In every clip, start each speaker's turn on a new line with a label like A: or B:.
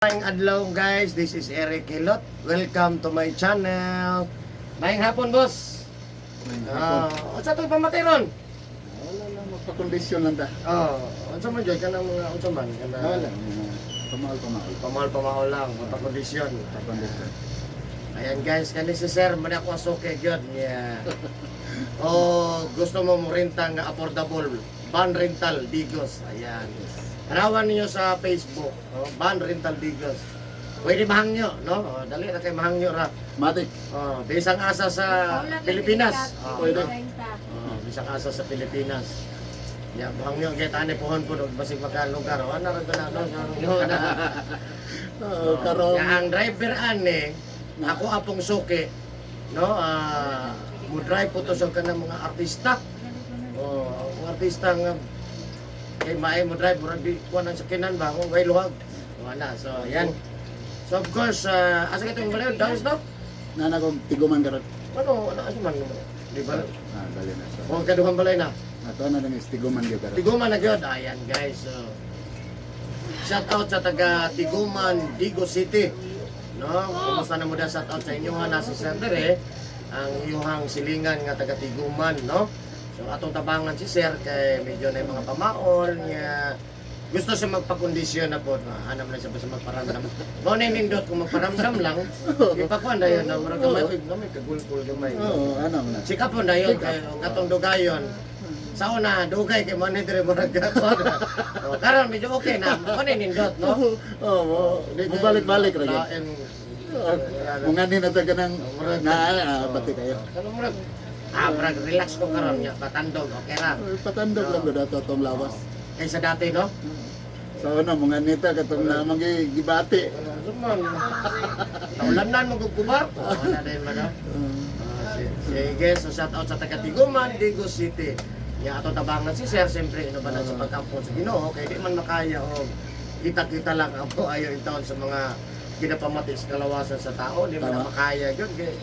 A: Maayong adlaw, guys, this is Eric Hilot. Welcome to my channel. Maayong hapon, boss. Ah, unsa to'y pamatay ron?
B: Wala lang, magpakondisyon lang ta.
A: Oh, unsa man jud kanang mga unsa man kana?
B: Wala lang, pamahal pamahal.
A: Pamahal-pamahal lang, mapakondisyon.
B: Pakondisyon.
A: Ayan guys, kani si sir, man ako asuke gyud. Yeah. Oh, gusto mo mo renta nga affordable, van rental Digos. Ayan. Tanawan niyo sa Facebook, no? Van Rental Digos. Pwede mahangyo, no? Oh, dali na kay mahangyo ra.
B: Matik.
A: Oh, bisang asa sa Pilipinas. Oh,
B: Pwede.
A: no? Oh, bisang asa sa Pilipinas. Ya, mahangyo kay tani pohon po og basig makalugar. Oh, ana ra na no. No, na.
B: Oh, karon
A: Ya, ang driver ani, ako apong suki, no? Ah, mo drive po to sa kanang mga artista. Oh, ang artista nga kay maay mo drive murag di kuan ang sakinan ba kung way luhag. Wala. So, yan. So of course, asa ka itong balayo? Dawes no?
B: Nana kong tiguman karon.
A: Ano, ano asa man? Di ba?
B: Ah, dali na siya.
A: O kaduhang balay na.
B: Ato na lang is tiguman gyud karon.
A: Tiguman na gyud. Ayan guys. So, shout out sa taga Tiguman, Digo City. No, kumusta na mo da, shout out sa inyo ha, nasa center eh. Ang iyuhang silingan nga taga Tiguman, no? So atong tabangan si sir kay medyo na yung mga pamaol niya. Gusto siya magpakondisyon na po. Hanap na siya basta magparamdam. Mao na yung nindot kung magparamdam lang. Ipakuan na yun. Na murag gamay, uy, gamay, kagulkul gamay.
B: Oo, ano man na.
A: Check up po na yun. Kay katong dugayon. Sa una, dugay kay mo ni dire murag gakon. Oh, karon medyo okay na. Mo na nindot, no?
B: Oo, balik-balik ra gyud.
A: Lain.
B: Mga ni na ta kanang na pati kayo.
A: Karon murag murag relax ko karon nya patandog, okay ra.
B: Patandog lang gud ato atong lawas.
A: Kaysa dati, no?
B: Sa una mga nita katong namang gibati.
A: Ano man? Taulanan mo gugubar. Oh, wala din man, no? Ah, sige, so shout out sa taga Tiguman, Digos City. Nya ato tabangan si Sir, siyempre inubanan sa pag-ampon sa Ginoo kay di man makaya og kita-kita lang ang ayo in taon sa mga ginapamati sa kalawasan sa tao, di man na
B: Tama.
A: makaya gyud kay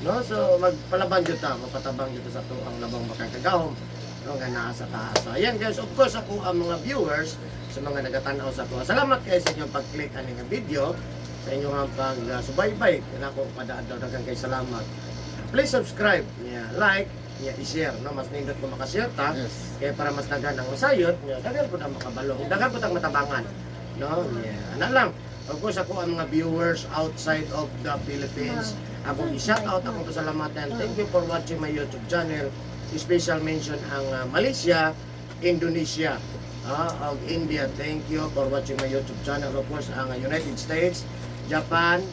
A: no, so magpalaban gyud ta, magpatabang gyud ta sa tuang labang makakagahom no nga naa sa taas. So ayan guys, of course ako ang mga viewers sa mga nagatan-aw sa ako. Salamat kayo sa inyong pag-click ani nga video, sa inyong pag-subaybay. Kanako padaadlaw, daghang kay salamat. Please subscribe, yeah, like, yeah, i-share, no? Mas nindot ko makashare ta. Kaya para mas daghan ang masayot, yeah, daghan pud ang makabalo, daghan pud ang matabangan, no? Yeah. Ana lang. Of course, ako ang mga viewers outside of the Philippines. Akong i-shout out, akong pasalamatan. Thank you for watching my YouTube channel. Special mention ang Malaysia, Indonesia, ug India. Thank you for watching my YouTube channel. Of course, ang United States, Japan,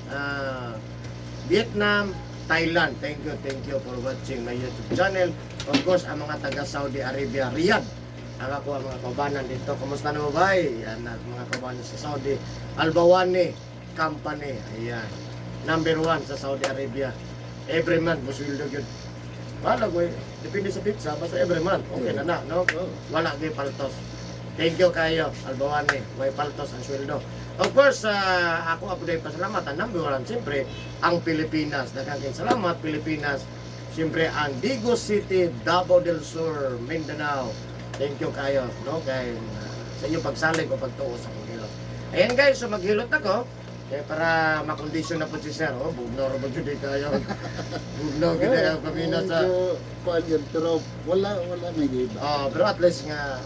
A: Vietnam, Thailand. Thank you for watching my YouTube channel. Of course, ang mga taga Saudi Arabia, Riyadh. Ang ako ang mga kaubanan dito. Kumusta na mo ba? Yan, ang mga kaubanan sa Saudi. Albawani Company. Ayan. Number one sa Saudi Arabia. Every month, musweldo yun. Wala ko eh. Depende sa pizza, basta every month. Okay na na, no? Wala gyud paltos. Thank you kayo, Albawani. May paltos ang sweldo. Of course, ako ako din pasalamatan. Number one, siyempre, ang Pilipinas. Daghang kayong salamat, Pilipinas. Siyempre, ang Digos City, Davao del Sur, Mindanao. Thank you kayo, no? Kay, sa inyong pagsalig o pagtuo sa akong hilot. Ayan guys, so maghilot ako. Kaya para makondisyon na po si sir. Oh, bugnaw ra ba jud eh kayo? Bugnaw gid kayo pamina sa
B: Medyo kuan yun, pero wala wala may giba.
A: Oh, pero at least nga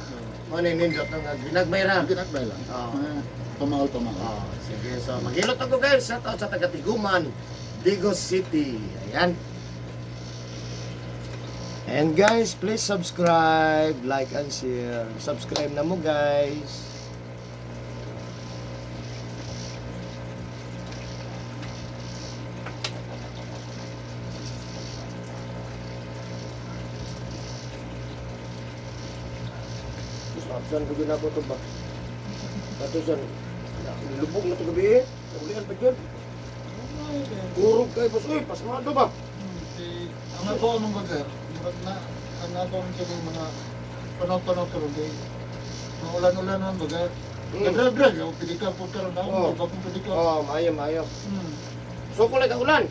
A: mo ni nindot no nga ginagmay ra.
B: Ginagmay lang.
A: Oo.
B: Mga pamahal pamahal.
A: Oh, sige. So maghilot ako guys. Shout out sa taga Tiguman, Digos City. Ayan. And guys, please subscribe, like and share. Subscribe na mo guys. Absan ko na ko to ba? Katusan, lubog na to gabi eh. Ulian pa dyan. Kurog kay boss. Uy, pasmado ba?
C: Ang ako anong ko sir, murag na ang ako ang kini mga panahon-panahon karon kay maulan-ulan man baga. Drag-drag ako pili ka po karon ako
A: Oo.
C: oh. Pili ka.
A: Oh, maayo, maayo. So kung ka ulan.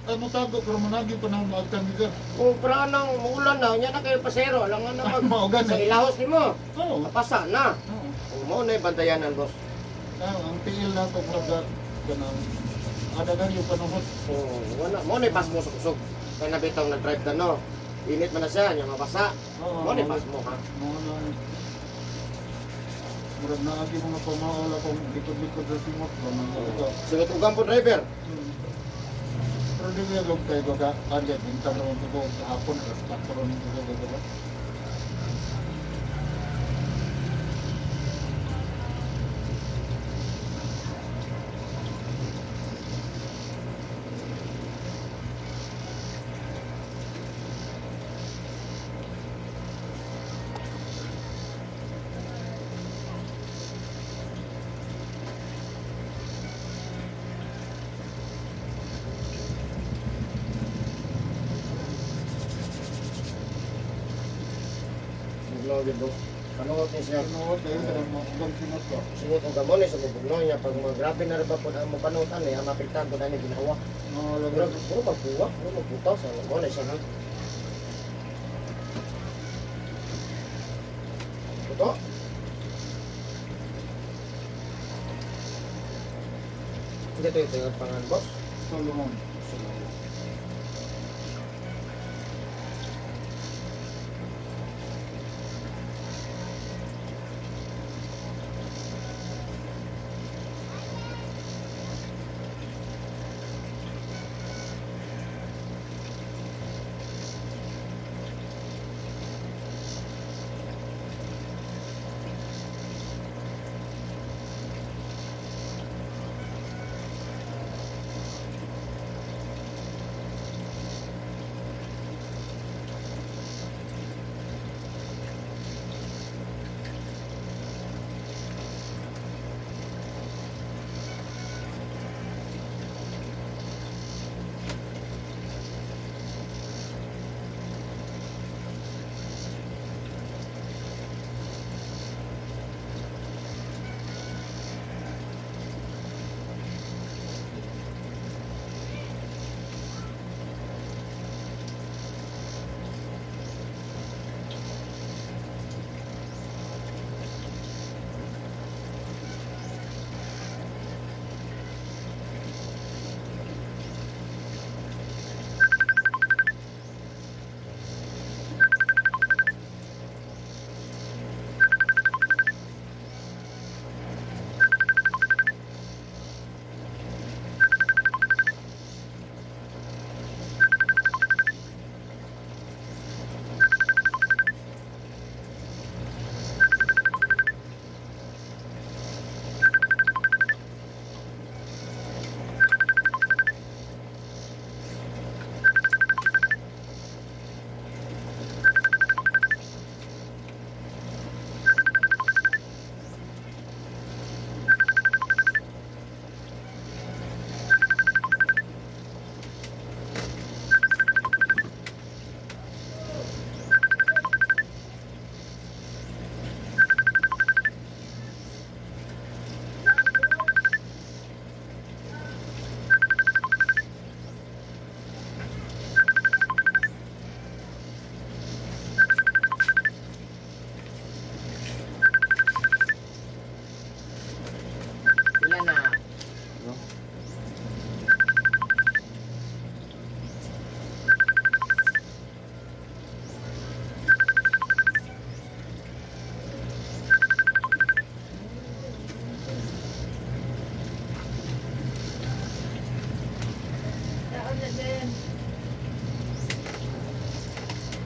C: Ay mo tago pero managi panahon maagtang ni sir.
A: Kung paraan ng muulan na, nya na kayo pasero, lang na mag
C: Mao gani.
A: sa ilahos nimo.
C: Oo.
A: Napasa na.
C: Oo.
A: Kung mo na yung bantayanan, boss.
C: Ah, ang tiil na ito, murag kanang adagan yung panuhot.
A: Oo, wala. Mo ni bas mo sa kusog. Kaya nabitong nag-drive ka, no? Init man na siya, niya mabasa.
C: Oo,
A: Mo ni bas mo, ha?
C: Mo na murag na agi mga pamaol akong likod-likod sa simot ba mga ka.
A: Singot ugam po, driver.
C: Pero di ko yung tayo ka kanya bintang naman ko hapon alas 4 nito ko ba.
A: Bugnaw yun, boss. Panuot ni siya.
C: Panuhot kayo kanang mga simot ba.
A: Singot ugam mo ni sa bugnaw niya. Pag mga grabe na rin ba po ang mapanuotan eh, ang mapiktan po na ni ginawa.
C: Mga
A: Pero
C: lagi.
A: puro magbuwa, puro magbutaw sa mo ni siya, ha? Ito? Hindi ito yung pangan, boss.
C: Solomon.
A: Pila na?
B: No?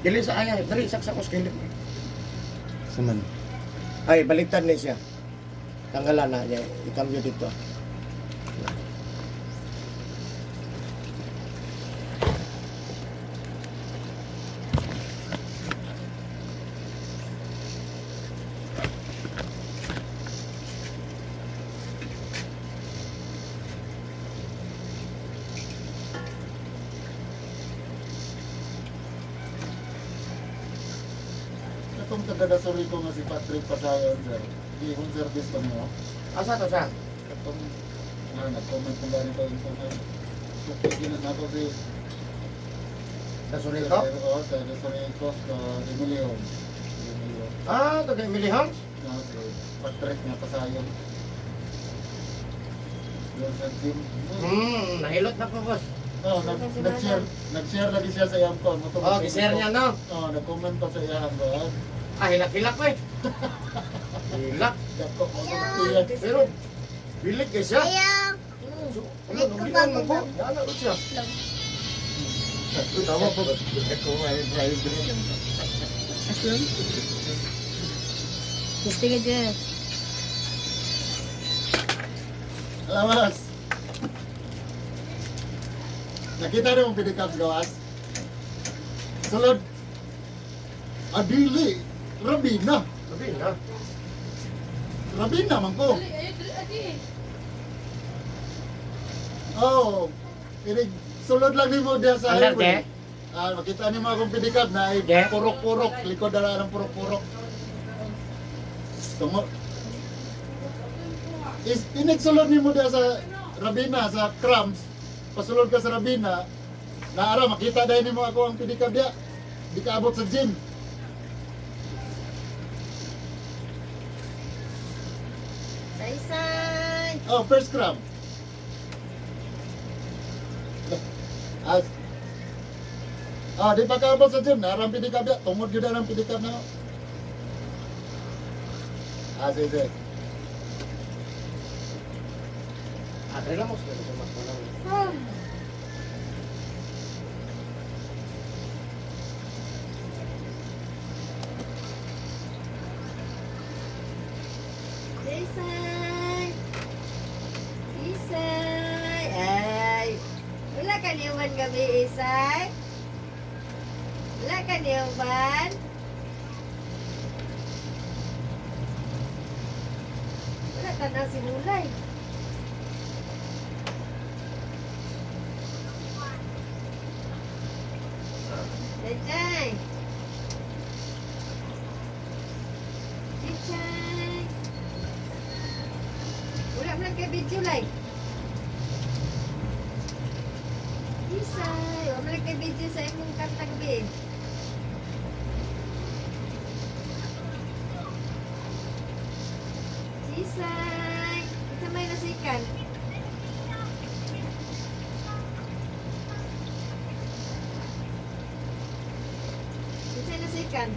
A: Dili sa aya, dali saksak ko sa kilid.
B: Saman.
A: Ay, baliktad ni siya. Tanggalan na niya, ikambyo dito.
C: Katong taga Dasuriko nga si Patrick Pasayon sir. Di home service pa niyo.
A: Asa to sa?
C: Katong na nag-comment kung ganito yung comment. So, gina na ako si
A: Dasuriko?
C: Oo, sa Dasuriko, sa Emilio. Emilio.
A: Ah, taga Emily Holmes?
C: Na si Patrick nga Pasayon. Doon sa gym.
A: Nahilot na po, boss.
C: No, nag-share lagi siya sa iyang kon.
A: Oh, gi-share niya, no?
C: Oh, nag-comment pa sa iyang ba.
A: Ah, hilak-hilak ko eh. Hilak.
C: Dako mo iya.
A: Pero, bilig kay siya. So, ano, numilan mo po. Yana ko siya. Uy, tawa po.
B: Ako ay driver.
D: Aslong? Gusto ka dyan.
C: Alawas. Nakita rin mong pinikap gawas? Sulod. Adili. Rabina.
A: Sabi na.
C: Rabina man ko. Oh, inig sulod lang nimo diya sa
A: Andar,
C: highway. Ah, makita nimo akong pinikap na ay
A: De?
C: purok-purok, likod na ng purok-purok. Tungo. Is inig sulod nimo diya sa Rabina sa Crumbs. Pasulod ka sa Rabina, naara makita dahil nimo ako ang pinikap diya. Di ka abot sa gym.
D: Saysay!
C: Oh, first crumb. As Ah, di pa kaabot sa gym, naarang pinikap diya. Tungod gyud ang pinikap na. Ah, sige, sige.
A: Ah, try lang mo. Sa makulang.
D: Saysay! Isay! Ay! Wala ka niyuman gabi, Isay? Wala ka niyuman? Wala ka na si Mulay. Chichay! Chichay! Wala man lang kay video lay. Isay, wala man lang kay video sa imong kantag bi. Isay, ito may nasikan. Isay nasikan.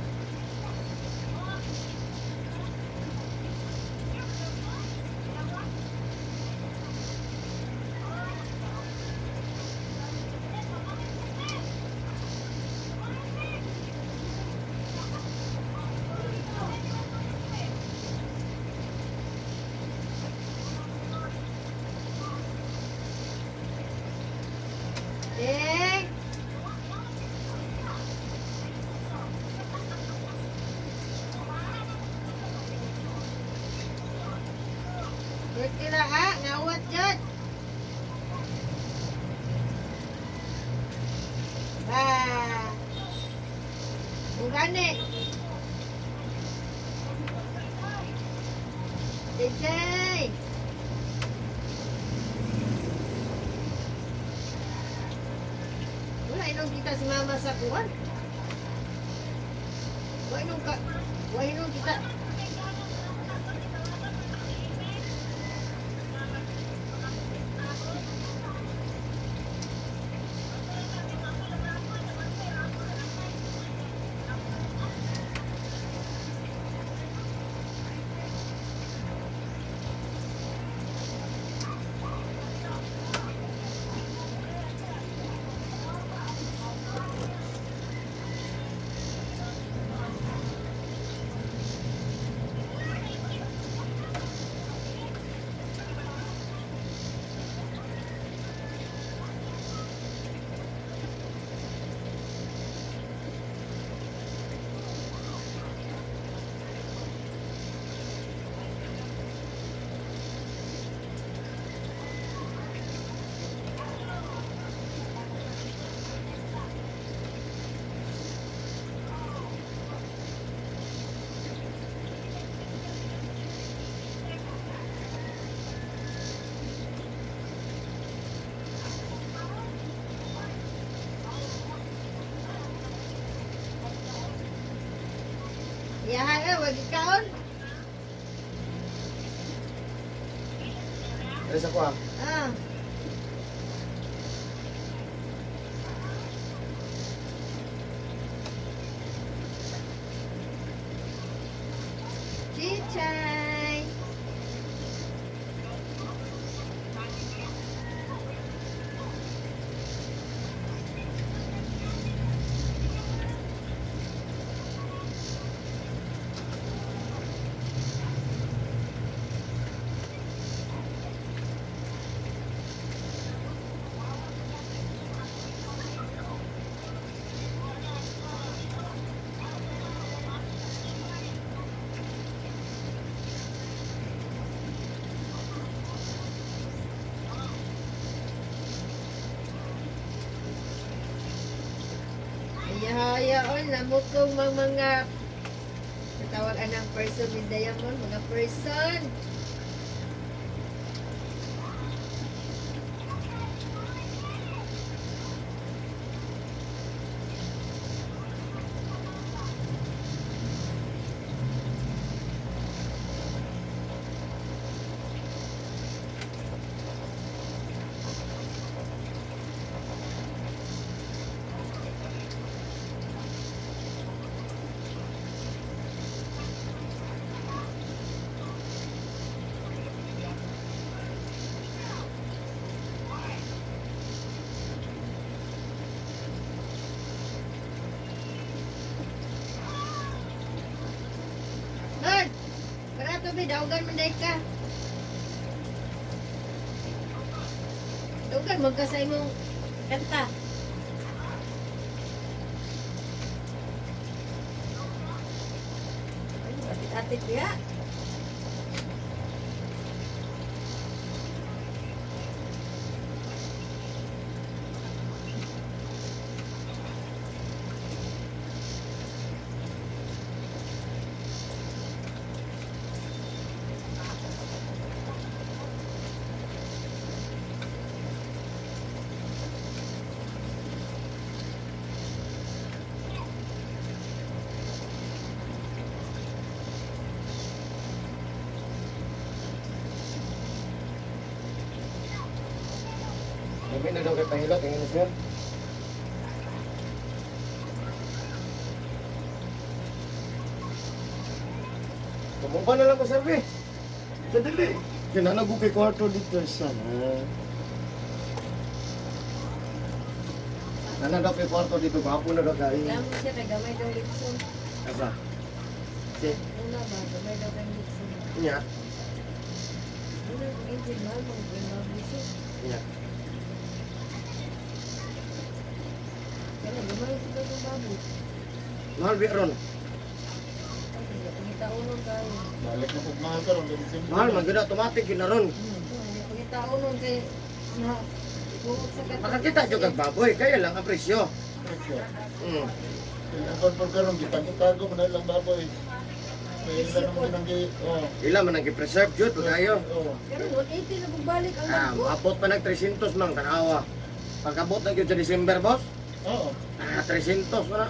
D: Ding! Pwede na ha, ngawat dyan. Ba. Kung gani. JJ. Wala inong kita si mama sa kuwan. Wala inong ka. Wala inong kita. Iyahan eh, wag ikaon.
A: Alis ako ah.
D: Ah. Chichay! Hayaon, namukong mga mga katawag anang person with diamond, mga person. Lord, para to be, daugan man day ka. Daugan, magka sa imong kanta. Ay, atit-atit ya.
A: Gabi na daw kay pahilot, ingin na sir. Tumuba na lang ko, sir, be. Sadali. Kinanago kay kwarto dito sa. Nana daw kay kwarto dito, gwapo na daw kayo.
D: Damo siya kay gamay daw litson.
A: Asa? Si,
D: Una ba, gamay daw kay litson.
A: niya,
D: Una, kung engine, mahal mong litson.
A: niya.
D: Kaya gamay ito daw baboy.
A: Mahal bi ron.
D: Ay, pangitaunon tayo.
C: Balik na pag mahal karon kay December.
A: Mahal man gyud automatic gyud na ron.
D: Pangitaunon kay na buot sa katong-
A: Makakita jud kag baboy, kaya lang ang presyo.
C: Presyo. Ang kon karon gitag-itago man na ilang baboy. May ilan naman ginang gi oh.
A: Ila man ang gi-preserve jud pag-ayo.
C: Oh.
D: Pero 180 na balik ang
A: Ah,
D: dagko.
A: maabot pa nag 300 mang tanawa. Pagabot na gyud sa December, boss.
C: Oo.
A: Ah, 300 na.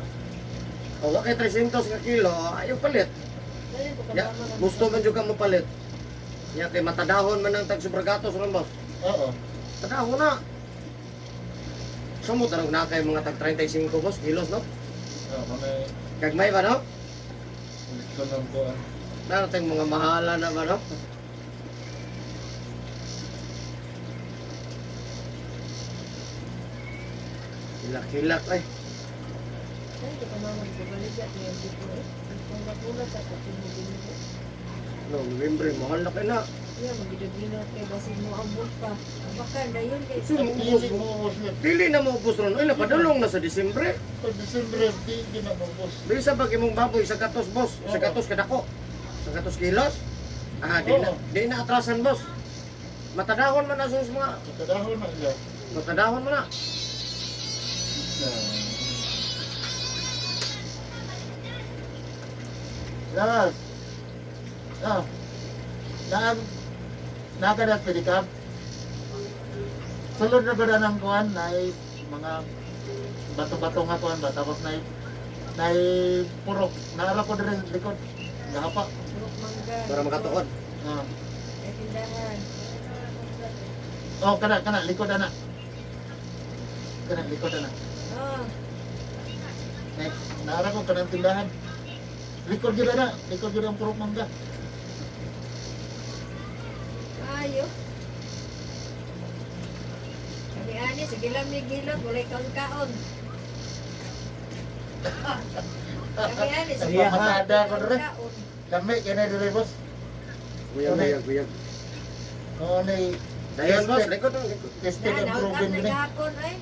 A: O, wa kay 300 nga kilo, ayaw palit.
D: Dali, baka
A: Ya,
D: mama lang.
A: gusto man jud ka mo palit. Ya kay matadahon man ang tag sobragatos ron, boss.
C: Oo.
A: Tadahon na. Sumot na na kay mga tag 35 boss, kilos no.
C: Oh, mga
A: Gagmay ba no?
C: litson ang kuan.
A: Narating mga mahala na ba no? Hilak-hilak eh.
D: Dali, baka mama magbabalik at may dito eh. Kung nagulat sa kapin-mo.
A: No, November, mahal na kayo na.
D: Yeah, magidagino kay basig mo ang pa. Baka dayon kay
A: Sino
C: Ang
A: mo ubos
C: dili
A: mo?
C: mo ubos na.
A: Dili na mo ubos ron. Ay, napadulong na sa Disyembre.
C: Pag December di di na maubos.
A: Bisa pag imong baboy, sa katos, boss. Sa
C: Oo.
A: katos kadako. Sa katos kilos. Ah, di na,
C: Oo.
A: di na atrasan, boss. Matadahon man na sa mga...
C: Matadahon na siya.
A: Matadahon man na.
C: Yes. Ah. Naag nakadat pwede ka. Sulod na gud ang kuan na mga bato-bato nga kuan ba tapos na na purok naara ko diri sa likod. Gahapa.
D: Purok mangga.
A: Para makatuon.
C: Ah.
D: Ay tindahan.
C: Oh, kana kana likod ana. Kana likod ana.
D: Oh,
C: Nek, naara ko kanang tindahan. Likod gyud ana, likod gyud ang Purok Mangga.
D: ayo. Kami ani, sige lang may gilot, walay kaon-kaon. Kami ani, sige lang may
C: Matada ko dire.
D: kaon.
C: Lami kay na dire, boss.
A: Guyag, guyag, guyag.
C: Oo, nay
A: Dayon, boss. Likod, oh, likod.
C: tested
D: Na,
C: and
D: na-hold up
C: proven
D: na
C: ni.
D: gahapon, ay.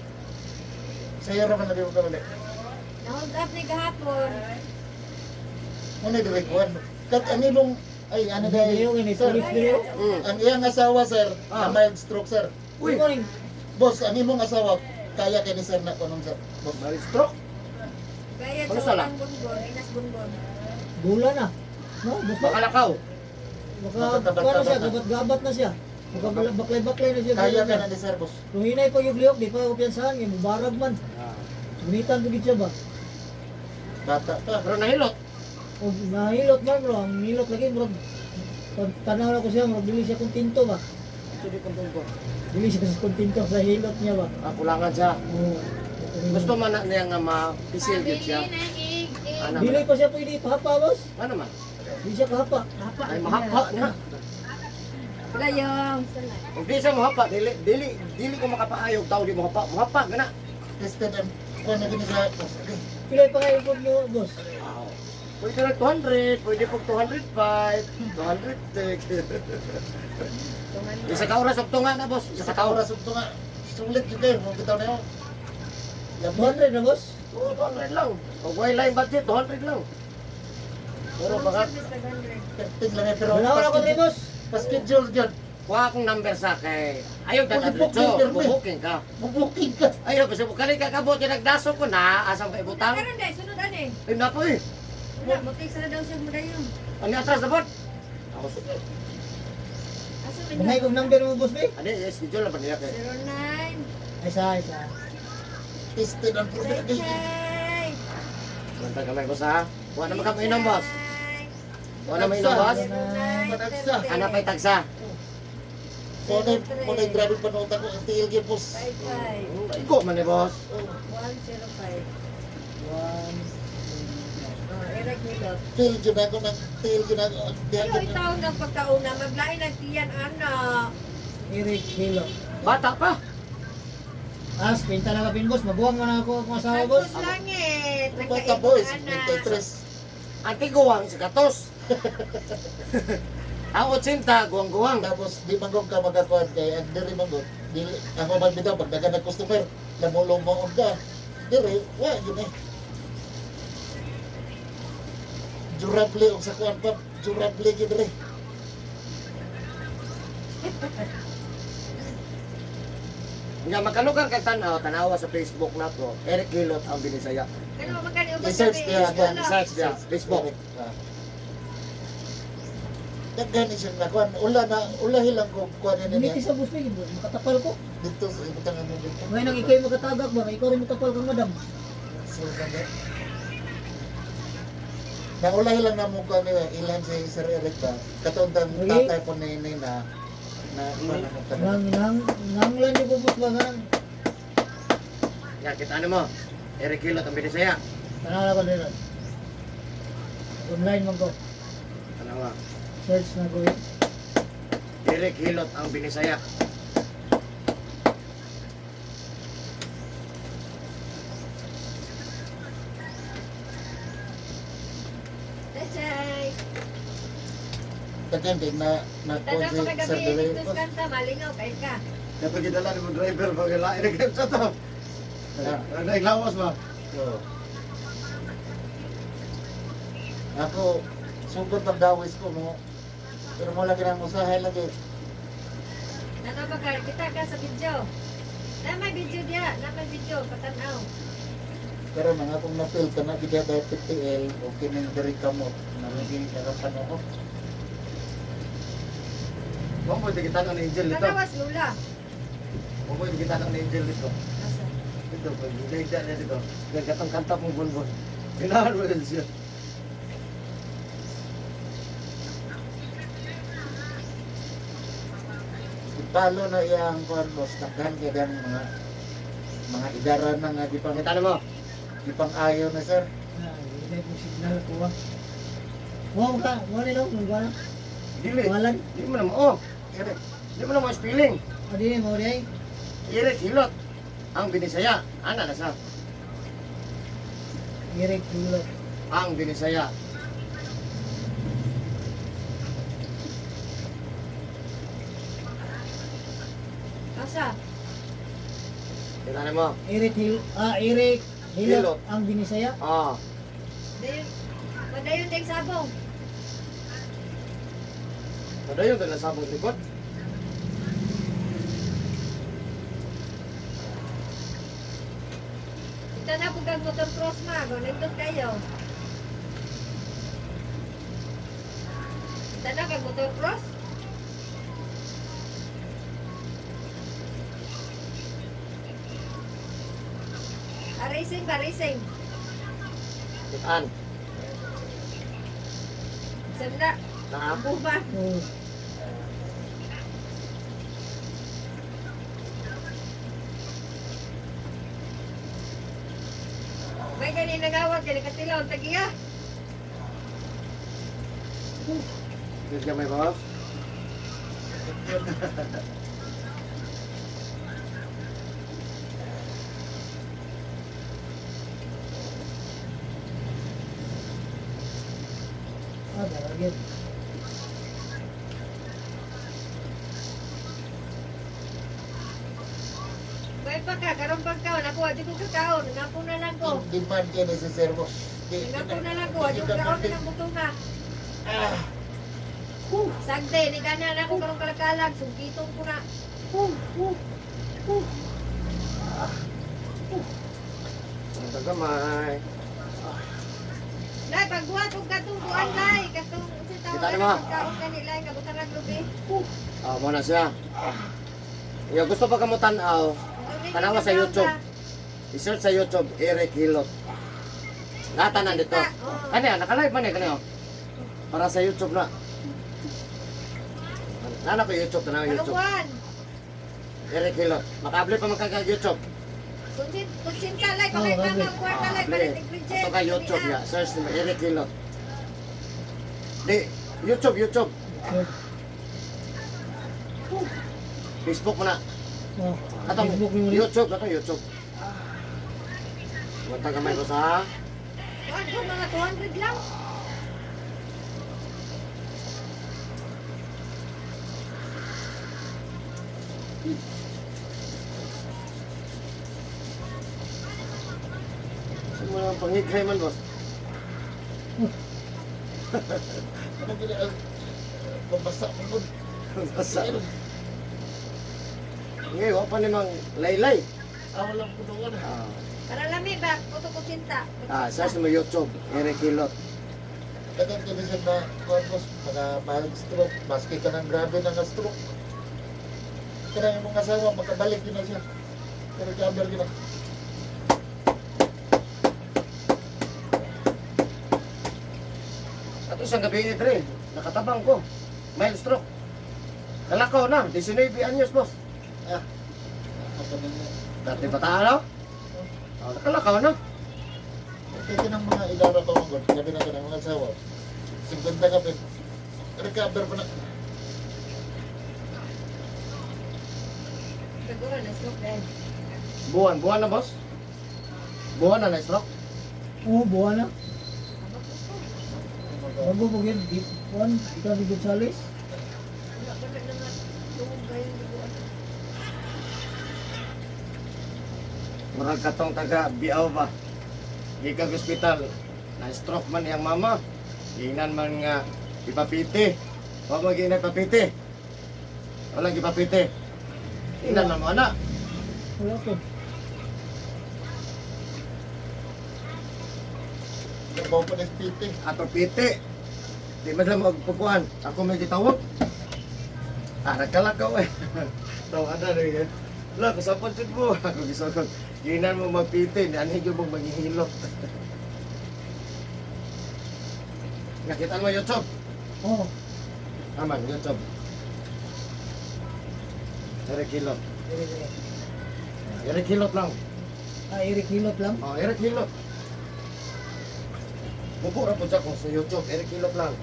C: Sayo ra man na di mo kabali.
D: Na-hold up ni gahapon.
C: Mo na dire kuan. Kat ang imong ay ano
E: Hindi
C: dai.
E: yung ini,
C: Sir,
E: police diri.
C: ang iyang asawa sir, na mild stroke sir.
A: Uy.
E: Good morning.
C: Boss, ang imong asawa kaya kay ni sir na kunon sir. Boss.
A: Mali stroke.
D: Bayad
A: Ano
D: sa
A: sala?
D: walang bunbon, inas bunbon.
E: Gula na. No, basta
A: Makalakaw.
E: baka
C: Makatabat-tabat
E: kuwan na siya,
C: na.
E: gabat-gabat na siya. Baka baklay-baklay na siya.
C: Kaya ka na ni sir, boss.
E: Kung hinay pa yung lihok, di pa ako piyansahan, yung mubarag man. Gunitan ko gid siya ba?
C: Bata pa.
A: Pero nahilot.
E: O nahilot man bro, ang hilot lagi murag pag tanaw na ko siya, murag dili siya kontento ba? Dili siya kontento sa hilot niya ba?
A: Ah, kulangan siya.
E: Oo.
A: Gusto man na niya nga ma-pisil gyud siya. Ano
E: Dili
A: man?
E: pa siya pwede ipahapa, boss.
A: Ano man?
E: Dili siya kahapa.
A: Ay mahapa na.
D: Layong.
A: Kung di siya mahapa, dili dili dili ko makapaayog tao di mohapa. Mohapa gana.
C: Tested and kuan na gini sa boss. Okay.
E: Pila pa kayo po niyo, boss?
A: Wow. Pwede na 200, pwede po 205, 206. Isa ka oras og tunga na, boss. Isa ka oras.
C: Oras ug tunga. Sulit gyud kayo mo bitaw na yo.
E: 200 na, boss?
A: Oo, 200 lang. Kung way line budget, 200 lang. Pero baka
C: Perting lang eh, pero
E: Wala wala ko rin, boss.
C: Pa-schedule gyud.
A: kuha akong number sa kay ayaw
C: Kung
A: ka
C: i-book
A: diretso,
C: yung permi.
A: bubuking ka.
C: Bubuking ka.
A: Ayaw kasi kali ka kabot yung nagdaso ko na asam ka ibutang.
D: Karon dai, sunod ani.
A: Ay nako eh.
D: Wala, mutik sa na daw siya mudayon.
A: Ano atras na bot? Ako sige.
D: Asa man
E: Mga kong number mo, boss, bay?
A: Ano eh, schedule na ba niya kay?
D: 09.
E: Ay, sa, isa.
C: Tested and proven.
D: Chay.
A: Bantay kamay boss ha. Kuha naman kami inom boss. Kuha naman inom boss.
C: Panagsa.
A: Hanap ay tagsa.
C: Mo na grabe panutan ko ang tiil gyud boss.
D: 55.
A: Iko man eh boss.
D: 105.
E: One.
D: Oh, Eric Milot.
C: Feel gyud ako ng tiil gyud ako. Ang diha
D: Pero
C: gyud.
D: itaw ng pagkauna, maglain ang tiyan, ana.
E: Eric Hilo.
A: Bata pa.
E: As, pinta na kapin, boss. Mabuwang man ako akong asawa, boss.
D: Santos Langit.
C: Bata
D: Nagkaibot,
C: boys,
D: ana.
C: 23.
A: Anti guwang sa gatos. Ang 80 guwang-guwang.
C: Tapos di man ka magakuan kay ang diri man gud. Dili ako man bitaw pag dagan nag customer, lamulo mo ka. Diri wa gyud eh. Durable og sa kuan pa, durable gyud diri.
A: Nga makalugar kay tanaw, tanawa sa Facebook nako. Eric Gilot ang binisaya.
D: Kano magkani ubos
C: I-search
D: kami,
C: niya,
D: wala.
A: Search niya, Facebook.
C: Ah. Daghan ni siya na kuan, ula na ulahi lang ko kuan ni
E: Uniti
C: niya.
E: sa boss, bay. Makatapal ko.
C: Dito sa ibutang ano dito.
E: Ngayon ang ikay makatagak ba? Ikaw rin matapal kang madam.
C: So, sabi. Naulahi lang na mo kuan niya ilan si Sir Eric ba. Katong
E: Okay.
C: tatay po ni na na kuan na tanan.
E: Nang, nang, nanglan niyo po, boss, ba? Nang,
A: Yan, kita ano mo. Eric Gilot ang binisaya.
E: tanaw na ko rin. Online man ko.
A: Tanawa.
E: Search na ko eh.
A: Eric Hilot ang binisaya.
D: Chay.
C: Daghan kay na na kuan
D: Tanaw
C: si
D: pa
C: Sir
D: kagabi,
C: Dere.
D: dito sa kanta, malingaw kay ka.
A: Dapat gidala ni mo driver pag lain na kayo sa to. Naglawas ba?
C: Oo. Ako sugod pagdawis ko mo. Pero mo lagi nang usahay lagi.
D: Nanaw ba ka, kita ka sa video. Na may video diya, na may video, patanaw.
C: Pero mga akong na-feel ka na bigya dahil PTL o kining diri kamot na lagi nakapanuot.
A: Mo mo kita ng angel dito.
D: Tanawas lula.
A: Mo mo kita ng angel dito.
D: Asa?
A: Dito pag higda niya dito. Gagkatang kanta pong bonbon. Ganahan mo din siya.
B: Balo na iyang kuan boss, daghan kay dang mga idara na nga di pang
A: Kita na mo.
B: di pang ayaw na sir.
E: Na, hindi ko signal ko ba. Wow ka, wala no, wala.
A: Dili.
E: Walan.
A: Di mo na mo. Oh,
B: Eric,
A: di mo na mo spelling.
E: Adi mo di ay.
A: Eric Hilot. Ang Binisaya. Ana na sa.
E: Eric Hilot.
A: Ang Binisaya.
D: Asa?
A: Kita na mo.
E: Eric Hil ah Eric Hilot
A: Hilot.
E: ang Binisaya.
A: Ah.
D: Dayon. Padayon ding sabong.
A: Padayon ka na sa sabong likod.
D: Kita na po kag motor cross ma, nindot kayo. Kita na kag motor cross. Ah, racing ba, racing?
A: Kitaan.
D: Sanda,
A: Na.
D: buba.
E: Oh.
D: May gani nagawat, gani katilaw, tagiya.
A: Good gamay boss.
E: Ah, baragit.
D: May pa ka, karon pagkaon, ako adyo ko kakaon, ngapo na lang ko.
B: demand kay ni si sir boss. Di-
D: Ngapo na lang ko, adyo kaon na lang butunga. Sagde, ni gana na ako karong kalakalag, sugitong ko na.
A: Ang tagamay.
D: Nay, pagbuhat og katong kuan nay, katong unsa tawag
A: Kita na
D: ana
A: mo.
D: pagkaon kanila, kabutangan lubi.
A: Ah, mo na siya. Yo, gusto pa kamo tan-aw. Tanawa sa YouTube. I-search sa YouTube, Eric Hilot. Natanan dito. Kani, naka-live man eh, kani oh. Para sa YouTube na. Nana ko YouTube, tanawa YouTube.
D: Kaluwan.
A: Eric Hilot. Maka-upload pa man kag YouTube.
D: Kunsin kunsinta lay, pakay
E: Oh,
D: pa
E: grabe.
D: ang kwarta lay
A: Play.
D: palit Bridget.
A: Ato ka YouTube ya. Search mo Eric Hilot. Di, YouTube, YouTube.
E: So,
A: Facebook mo na.
E: oh,
A: Atong
E: Facebook ni mo rin.
A: YouTube, atong YouTube. Mata gamay ko sa
D: Kuan ko mga 200 lang.
A: Sa mga pangigay man, boss.
B: Ano gini ang pabasa mo gud.
A: Basta. Ngayon, wa pa ni mang laylay.
B: Ah, wala ko doon.
A: Ah,
D: Para lami ba, puto kunsinta.
A: ah, search mo YouTube, Eric Hilot.
B: Daghan kay bisan na kuan boss, mga mild stroke, maski ka ng grabe na nga stroke. Kanang imong asawa makabalik din na siya. Pero recover gyud na.
A: Ato isang gabi dre, nakatabang ko. Mild stroke. Kalakaw na, 19 anyos, boss.
B: Ah. Ako na niya.
A: Dati ba tao? Oh, nakalakaw na.
B: Kaya kanang mga idara pa mong god, grabe na kanang mga asawa. 50 ka pa. Recover pa na.
D: Kagura na stroke dahil.
A: Buwan, buwan na, boss. Buwan na na stroke.
E: Oh, buwan na. Bago po yun, di kuan, ikaw ni Gonzales.
D: Wala pa na nga tungog kayo duguan.
A: Murag katong taga Biaw ba. Gikag ospital. Na stroke man iyang mama. Giingnan man nga ipapiti. Wa mo giingnan ipapiti. Wala gipapiti. Ingnan man mo ana.
E: Wala ko.
B: Trabaho pa ng PT.
A: Ato piti. Di man lang magpupuan. Ako may gitawag. Ah, nagkalakaw eh. Tawa na rin eh. Wala, kasapon jud mo. Ako gisagod. Giingnan mo magpiti. Nianhi gyud mo maghihilot. Nakita mo YouTube?
E: Oh,
A: Aman, YouTube. Eric Hilot.
E: Diri, diri.
A: Eric Hilot lang.
E: Ah, Eric Hilot lang.
A: Oh, Eric Hilot. Bubo ra po siya kung sa YouTube. Eric Hilot lang.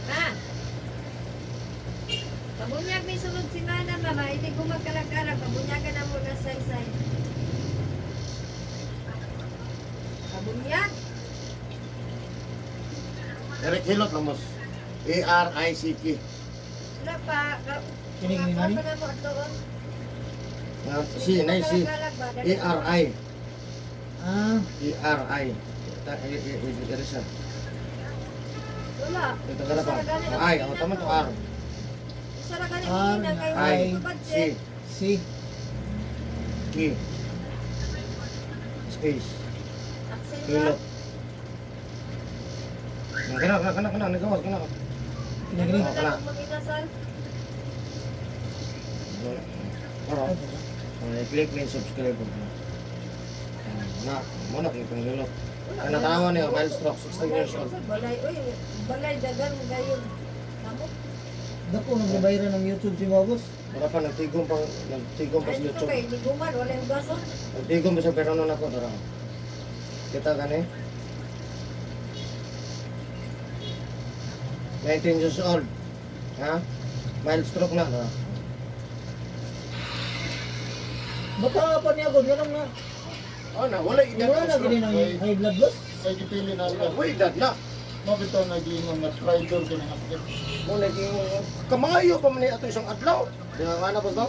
D: Ma! Pabunyag may sunod si Mana, mama. Hindi ko magkalagkalag. Pabunyagan na muna saysay. Pabunyag?
A: Eric Hilot lang, boss. A-R-I-C-K.
D: Wala pa.
E: Kini, kini,
D: Makakuha
E: nani?
D: pa na mo ato, oh.
A: Ah, C, na C.
D: Magkalagkalag ba?
A: A-R-I.
E: Ah,
A: E-R-I. Ito siya.
D: Wala.
A: Ito ka na pa. Ay, ang tama to R.
D: Usa ra gani
E: R,
D: ang kay
A: I,
D: wala ko budget.
A: C,
E: C.
A: K. Space.
D: Accent
A: Hilot.
D: ra.
A: Kana, kana, kana, kana, nagawas, kana.
E: Kini, kini.
D: Ano na lang manginasal?
A: Pero, click na yung subscribe. Na, muna kung itong hilot. Ang natanawan niyo, mild stroke, 16 years old.
D: Balay, oy, balay dagan gayon. Kamot.
E: Dako nang gabayran ng YouTube si mga boss.
A: Wala pa, nagtigom pa
D: Ay,
A: sa
D: dito
A: YouTube.
D: kay liguman, wala yung gason.
A: Nagtigom pa sa pero nun ako, tara. Kita ka ni? 19 years old. Ha? Mild stroke na. Ha?
E: Baka pa niya gud ganun na.
A: Oh, na, wala edad
E: Wala
A: ang
E: na gini
A: stroke.
E: ng high blood boss.
C: Kay gipili na sila.
A: Wala edad na.
C: Mo bitaw nag-iingon nga traitor kini nga sakit.
A: Mo naging kamayo pa man ni ato isang adlaw. Di ba nga na boss no?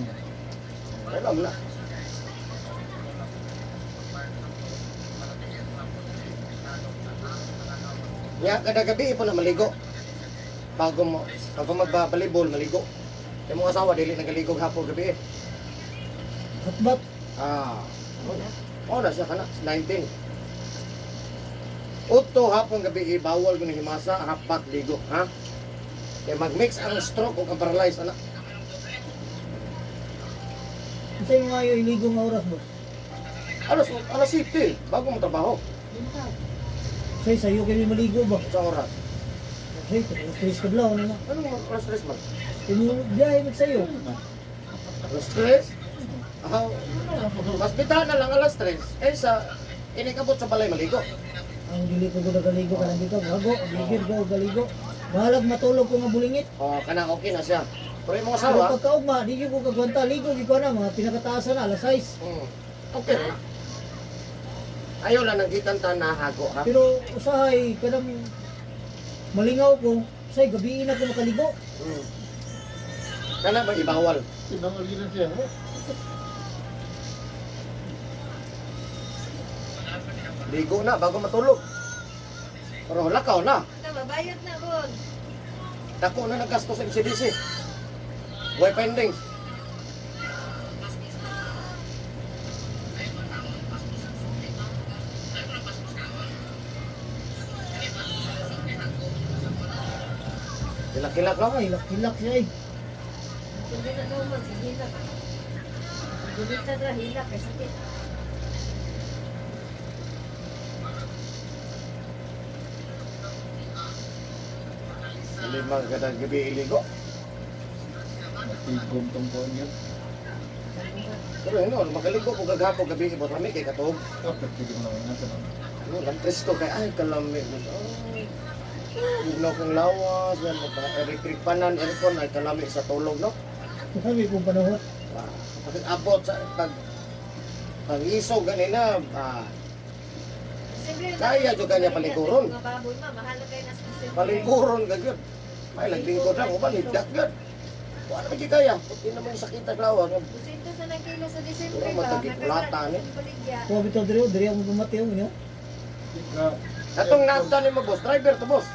A: Alam na. Ya, kada gabi po na maligo. Bago magbabalibol, maligo. Kaya mga asawa, dili nagaligo hapon gabi eh.
E: Hatbat.
A: Ah. Oh, na siya kana 19. Otto hapon gabi eh, bawal ko ni himasa, hapat ligo, ha? Kaya mag-mix ang stroke o ang paralyze, ana.
E: Unsay mga ayo iligo nga oras boss?
A: Alas, alas 7, bago mo trabaho.
E: Say sayo kay maligo ba?
A: Sa oras.
E: Say alas 3 kadlaw na na.
A: Anong alas 3 man?
E: Imo biyahe mag sayo.
A: Alas 3? Ah, mas bitahan na lang alas 3 kaysa inikabot sa balay maligo.
E: Ang dili ko gud galigo kanang dito, gago, gigir go galigo. Bahalag matulog ko nga bulingit.
A: Oh, kana okay na siya. Pero yung mga
E: Pero
A: asawa,
E: pagkaugma, di gyud ko kagwanta ligo gyud ko na mga pinakataasan na alas 6.
A: okay. Ayaw lang nang ta na hago ha.
E: Pero usahay kanang malingaw ko, say gabi na ko makaligo.
A: Kana ba ibawal?
C: Tinawag yun na siya.
A: Ligo na bago matulog. Pero lakaw na.
D: Na mabayot na ron.
A: Dako na naggasto sa MCDC. Way pending. Kilak-kilak no?
E: Ay, hilak-hilak siya eh.
D: Kundi na daw man sa hilak. Gulita na hilak kay sakit.
A: Lima kada gabi iligo.
C: Matigom tong kuan niya.
A: Pero yun, no, makaligo ko gagapon gabi ibot rami kay katuog.
C: Kapit sige mo naman nasa naman.
A: Ano, lang presko kay ay kalami. Ay. Bugnaw kong lawas, yan mo electric panan, aircon ay kalami sa tulog no.
E: Sabi kong panahon.
A: Ah, pag abot sa pag pag isog ganina, ah,
D: Simple na-
A: Kaya jud kanya palikuron.
D: Mga baboy ma, mahal na kayo na sa simple.
A: palingkuron ka gyud. May laglingkod lang uban higdak gyud. Wala man gyud kaya, puti naman yung sakit ang lawas.
D: Doscientos na ng kilo sa Disyembre
A: Wala
D: ba?
A: matagipulata, ni.
D: Baligya.
E: Kuha bitaw diri, oh, diri ako pumati oh, nyo.
A: Atong naadta ni mo boss, driver to boss.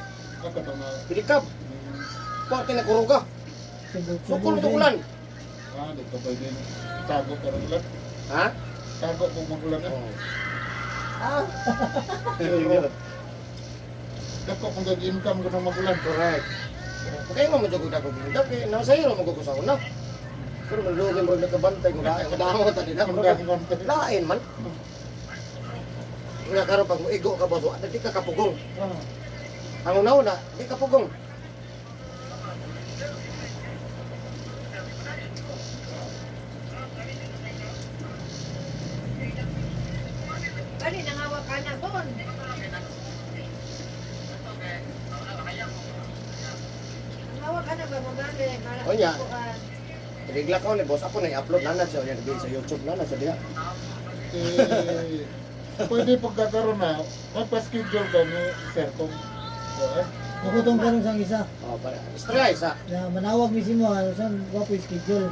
C: Kapit ang mga
A: Pilikab, kuwarte na kuruga. Sukol to ulan.
C: Ah, dito pwede tago ka rin lang.
A: Ha?
C: Tago kung magulan na.
A: Oh. Ah.
C: Pero, dako kung gag-income ko ng magulan.
A: Correct. Kaya mo mo jud ko gindap kay na sayo mo ko sa una. Pero malugi mo nakabantay ko dai damo ta di
C: Kung gag-income.
A: Lain man. Nga karon pag moigo ka boss, wa di ka kapugong.
C: Ah,
A: Ang una-una, di ka pugong.
D: Bali nangawak ka na bon. Nangawak ka na ba mabali para
A: O, nya.
D: kuan.
A: Rigla ko ni boss ako na i-upload na na siya unya sa YouTube na na siya diha.
B: Eh, pwede pagkakaroon na, magpa-schedule ka ni sir kung kuan.
E: Ako tong karon sang isa.
A: Oh, para istorya isa.
E: Na manawag mi si mo, ano san wa po schedule.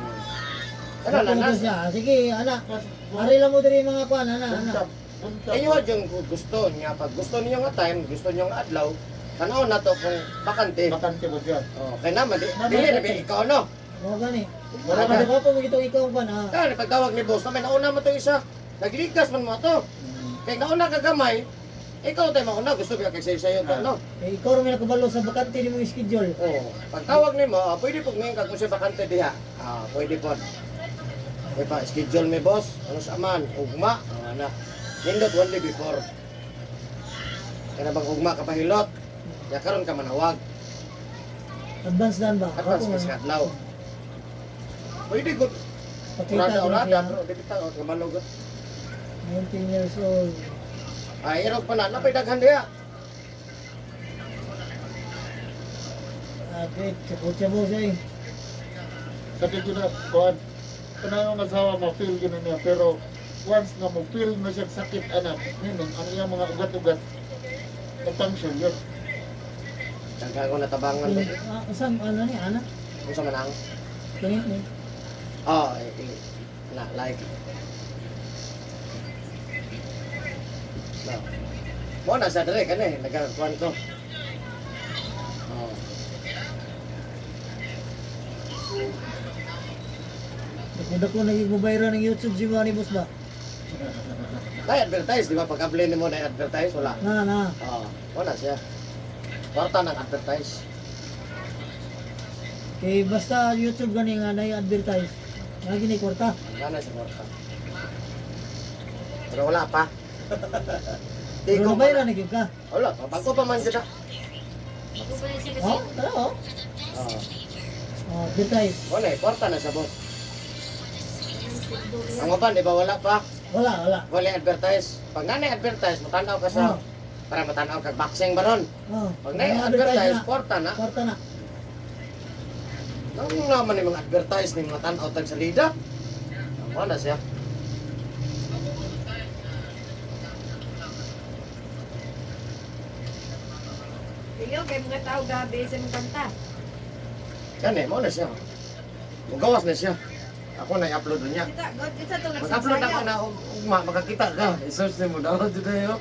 A: Ano na
E: Ako
A: na.
E: na siya. Ah, sige, ana.
B: Mas,
E: Ari lang mo diri mga kuan, ana, ana.
B: buntag, buntag.
A: Kayo yung gusto niya pag gusto niyo nga time, gusto niyo nga adlaw, tanaw na to kung bakante.
B: Bakante mo siya.
A: Oh, kay naman di dili ra ba ikaw no.
E: Mo gani.
B: Wala
E: Wala
B: man.
E: ka po mo gitong ikaw kuan ah.
A: Kaya pagtawag ni boss namin nauna mo to isa. Naglikas man mo to. Kay nauna ka gamay, ikaw tayo mauna gusto ba kay sayo to no.
E: Eh, ikaw ra may nakabalo sa bakante nimo schedule.
A: Oh, pagtawag nimo, ah, pwede pug ngayon kag kung siya bakante diha. Ah, pwede pod. Kay pa schedule mi boss, ano sa man, ugma, ah, na. Nindot one day before. Kaya na bang ugma ka pahilot? Ya karon ka manawag.
E: Advance dan ba?
A: Advance
E: Ako,
A: ka sa adlaw. Pwede gud.
E: Pakita
A: Urada
E: ko na
A: urada
E: siya.
A: pero di kita oh, kabalo gud.
E: 19 years old.
A: Ay irog pa na, napay daghan diha.
E: Ah, great. Chabo-chabo siya eh.
B: Sakit yun na, kuan. Kanang ang asawa ma-feel yun na niya, pero once na mo feel na siya sakit anak, meaning ang iyang mga ugat-ugat, na-function yun.
A: Daghan ko natabangan ba.
E: Ah, usang ano ni ana?
A: Unsa man ang?
E: Kani ni.
A: Oh, eh, eh, na like. No. Mo na sa dire kani nagakuan ko. Oh.
E: Dako naging mubayra ng YouTube si mga ni boss ba?
A: Nay advertise di ba pag apply nimo na advertise wala.
E: Na na.
A: Oh, mo na siya. Kwarta ng advertise.
E: Kay basta YouTube gani nga nay advertise. Lagi ni kwarta.
A: Wala na sa kwarta. Pero wala pa. Di
E: Pero
A: ko
E: nabayra na gyud ka.
A: Wala pa. Bago pa man jud.
D: Bago pa na siya kasi.
E: Oh, tara oh.
A: Oh.
E: Oh, advertise.
A: Wala eh, kwarta na sa boss. Ang uban, di ba wala pa?
E: Wala, wala.
A: Wala advertise. Pag nanay advertise, matanaw ka sa
E: Oh.
A: para matanaw kag boxing baron.
E: Oh.
A: Pag nay advertise, kwarta na.
E: Kwarta na.
A: Nang naman ni mga advertise ni mga tanaw tag salida. Wala siya.
D: Iyo kay mga tao gabi sa mga kanta.
A: Kani, mo na siya. Mugawas na siya. Ako na i-upload niya.
D: Kita god kita to
A: Mag-upload ako
D: nagsasayaw.
A: na ugma makakita ka. I-search nimo daw jud tayo.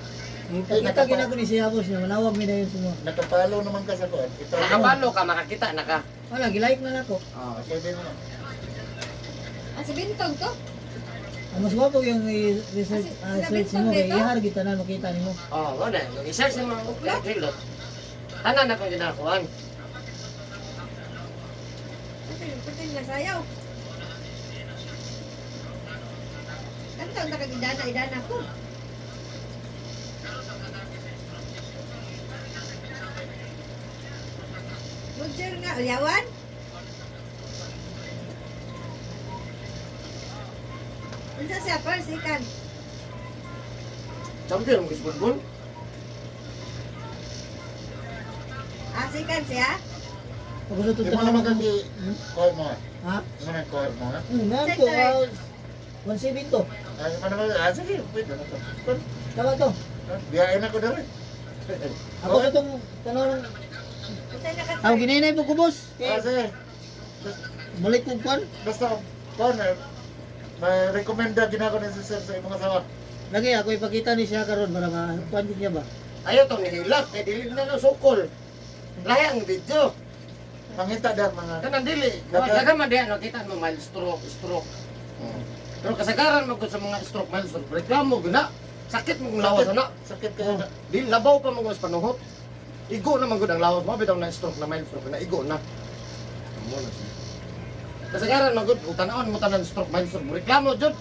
E: Kita ginako ni siya boss niya, manawag mi dayon sa mo.
B: Nakapalo naman ka sa kuan. Ito,
A: Nakabalo ka makakita na ka.
E: Wala, gilike na nako.
A: Oh,
B: Pwede mo.
D: Ah, si Bintong to.
E: Ang mas gwapo yung i-research
D: Ah,
E: ah,
D: sila
E: search
D: Bintong
E: mo kay
D: dito?
E: ihar kita na makita nimo.
A: Oh, mo na. I-search nimo hilot. Tanan na kong ginakuan.
D: Putin, putin na sayaw. Kanta ang nakagidana, idana ko. Roger nga, ulyawan? Unsa siya, first ikan?
A: Champion mo gisbon.
D: Ah, sikan siya?
E: Ako sa
B: Di mo
E: tutang
B: naman kang kuan mo.
E: Ha?
B: Mo na kuan mo. Ha?
E: Nan ko ah, 17 to.
B: Ay, mo naman. Ah, sige, pwede na to. Kuan,
E: Tama to.
B: Biyain ako dali.
E: Ako sa tong tanaw ng
D: Unsa na ka?
E: Ako ginainay po ko boss.
B: Ah,
E: Kay
B: sige.
E: balik ko kwan.
B: Basta, kuan, eh, may recommenda ginako ni si sir sa imong asawa.
E: Lagi ako ipakita ni siya karon para ma kwan din niya ba.
A: Ayaw tong nihilak kay dili na no sukol. Lahi ang video.
B: Mangita daw mga
A: Kanang dili. Daghang man diha nakita mo mild stroke, stroke. Pero kasagaran man gud sa mga stroke, mild stroke, reklamo gud na. Sakit mo kung lawas na.
B: Sakit kayo na.
A: Di labaw pa mo sa panuhot. Igo na man gud ang lawas mo bitaw na stroke na mild stroke na igo na. Amo na siya. Kasagaran man gud tan-awon mo tanan stroke, mild stroke, reklamo jud.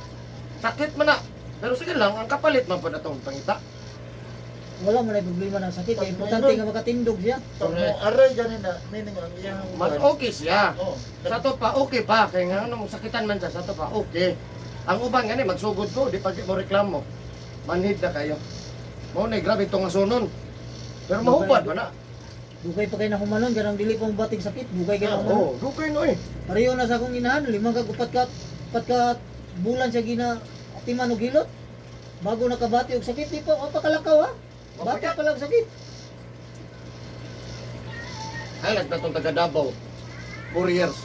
A: Sakit man na. Pero sige lang, ang kapalit man pud atong pangita.
E: Wala man ay problema na sakit. Kay importante nga makatindog siya.
B: Pag mo aray ganin na, meaning ang iyang
A: Mas okay siya.
B: Oo.
A: Sa to pa, okay pa. Kaya nga, anong sakitan man siya, sa to pa, okay. Ang uban gani, magsugod ko, di pa di mo reklamo. Manhid na kayo. Mao na grabe itong asunon. Pero mahubad pa na.
E: Dugay pa kay na humanon, ganang dili pa bating sakit, dugay kay na humanon.
A: Oo, dugay no eh.
E: Pareho na sa akong inahan, lima ka upat ka bulan siya gina atiman og hilot. Bago nakabati og sakit, di pa mapakalakaw ha. Bata pa lang sakit.
A: Ay, nagtatong taga Davao. 4 years.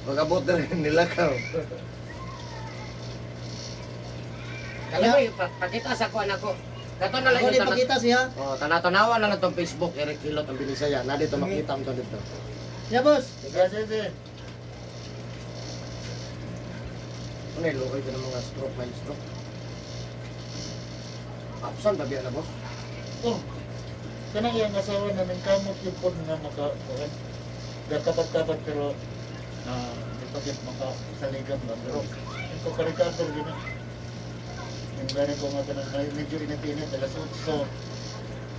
A: Magabot na rin nila ka. Kala mo, pakita sa kuan ako. Kato na lang
E: Ako
A: yung
E: di
A: tanan.
E: pakita siya.
A: Oh, tanatanawa na lang tong Facebook, Eric Hilot ang Binisaya. Na dito makita mo to dito.
E: Siya boss.
B: Sige, sige.
A: Ano yung lukoy ng mga stroke, mild stroke? Absent ba biya na boss?
B: Oh. Kanang iyang asawa na nangkamot yung pod nga maka kuan. Gakabat-kabat pero na di pa gyud maka saligan ba pero ko karikator gyud na. Yung gani ko nga kanang may medyo init-init alas 8.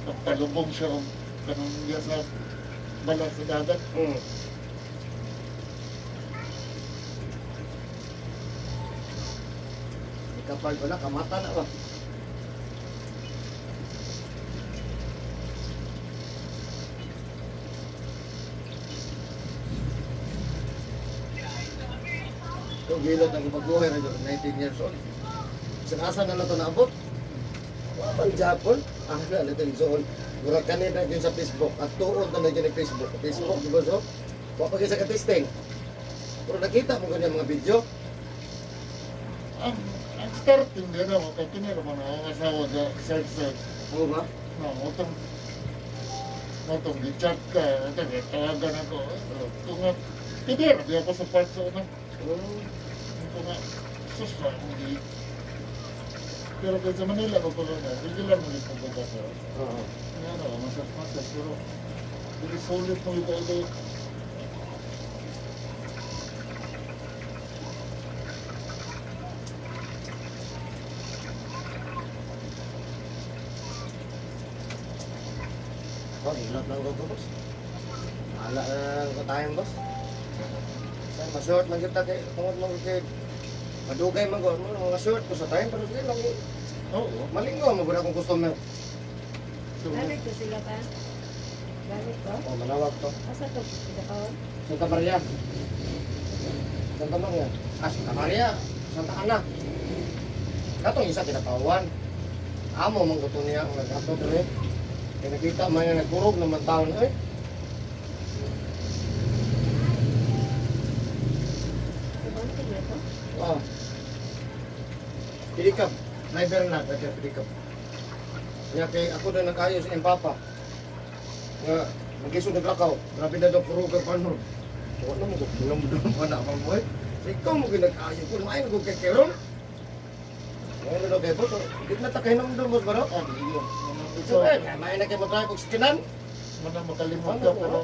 B: Pagpalubong siya og kanang diya sa balat sa dagat.
A: Kapag wala, kamata na ba? Ito, gilot ang ipagbuhay na dyan, 19 years old. Sa asa na lang ito naabot? Wala pang Japon. Ah, na, little zone. Mura kanina yun sa Facebook. At tuod na na yun sa Facebook. Facebook, di ba so? Wala pa kayo sa katesting. Pero nakita mo ganyan mga video.
B: Ang starting gano'n ako kay kini ra man ang asawa ga search search.
A: Oo ba?
B: No, utong utong gi-chat ka, utong tawagan ako. Kung nga, hindi di ako sa part sa una.
A: Oo.
B: Kung nga, sus na, hindi. Pero kung sa Manila ko pala na, regular mo rin pagpunta sa.
A: Oo.
B: Ano, ano, masas-masas, pero hindi sulit mo ito ito.
A: Oh, hilot lang ko ko, boss. Ala na lang ko tayong, boss. Sa ma-short man kita kay tungod man kay madugay man ko mo mga short ko sa time pero sige lang eh.
B: Oo.
A: Malinggo mo gud akong customer.
B: So,
D: Balik ko sila pa. Balik ko.
A: Oh, manawag to.
D: Asa to? Pinakaon?
A: Santa Maria. Santa Maria. Ah, Santa Maria. Santa Ana. Katong isa kinatawan. Amo man ko to niya ang nagato dire. Kay nakita man niya nagkurog naman taon eh.
D: Kumanting na to?
A: Oh. Pilikap. Driver na kaya pilikap. Nya kay ako na nakayo sa iyang papa. Nga magisod naglakaw. Grabe na daw puro kay panhol. Wala mo ko kinamdam pa na ang boy. Ikaw mo ginag-ayo ko maayo ko kay Keron. Ano daw kay boss? Di na ta kay namdam boss baro.
B: ah, di yun.
A: So, eh, may na kay mo-drive og sikinan.
B: Mana makalimot ka, pero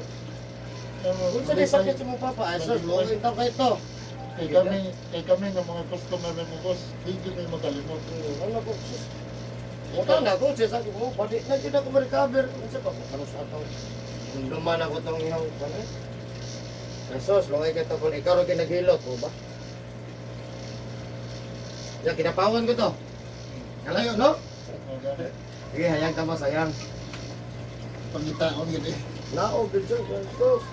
B: ano,
A: Kung sa sakit sa mong papa, ay sus, luoy taw kay ito.
B: Kay kami ng mga customer ng mga boss, di kami makalimot.
A: Ano ko sus. Utang na ko, siya sabi ko, balik na dyan ako ma-recover. Ano pa, kung sa atong duman ako itong iyong, ano eh. Jesus, lungay ka ito kung ikaw rin kinaghilot, o ba? Ya, kinapawan ko to. Kalayo, no?
B: Okay.
A: Sige, hayang ka mas, hayang.
B: Pangitaon yun eh.
A: Nao, good job, Jesus.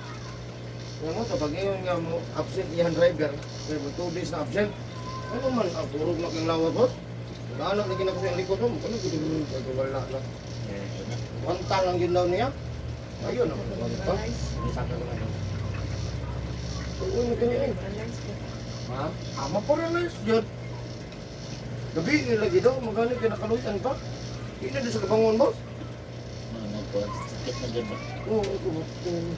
A: Nga mo, sa pag-iyon nga mo, absent iyan driver. Kaya mo, 2 days na absent. Ano man, ang turog na kang lawa, boss. Wala na, lagi na ko sa likod mo. Ano, gud wala na. Wanta lang yun daw niya. Ayun naman. Wanta. Isa ka naman. Oo, nagganyan eh.
D: Balance ko.
A: Ha? Ama pa rin na yun. Gabi, eh, lagi daw. Magaling ka nakaluyan pa. Hindi na doon sa kabangon, boss.
B: Mga nagkuhan, sakit na dyan ba?
A: Oo, oo, oo.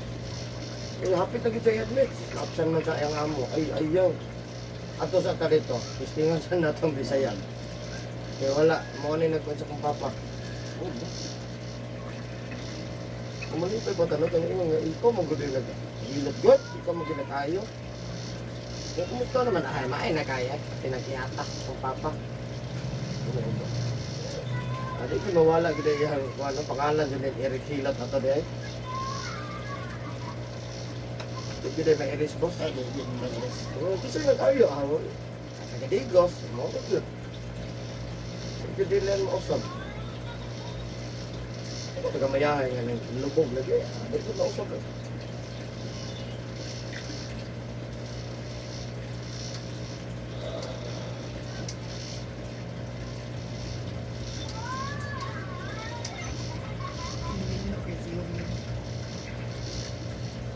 A: Eh, hapit na kita i-admit. Absent man sa iyang amo. Ay, ayaw. Ato sa ta dito. Testingan sa natong Bisaya. Kaya wala. Mao ni nagkwento sa kong papa. Oo ba? Umalipay ba tanong tanong nga ikaw mo gud nag hilot gud, ikaw mo ginakayo. Kaya kumusta naman ay maay na kaya pinagyata kong papa. Oo ba? Adi ko mawala gid iyang kuan ang pangalan jud ni Eric Hilot ato di ay. Di gid may Eric boss.
B: Ay, di yun mag-rest.
A: Oh, kasi nag-ayo awo. Nagadigos, mo ko gyud. Pwede lang mausap. Ako taga-mayahay nga nang lubog lagi. Di ko mausap eh.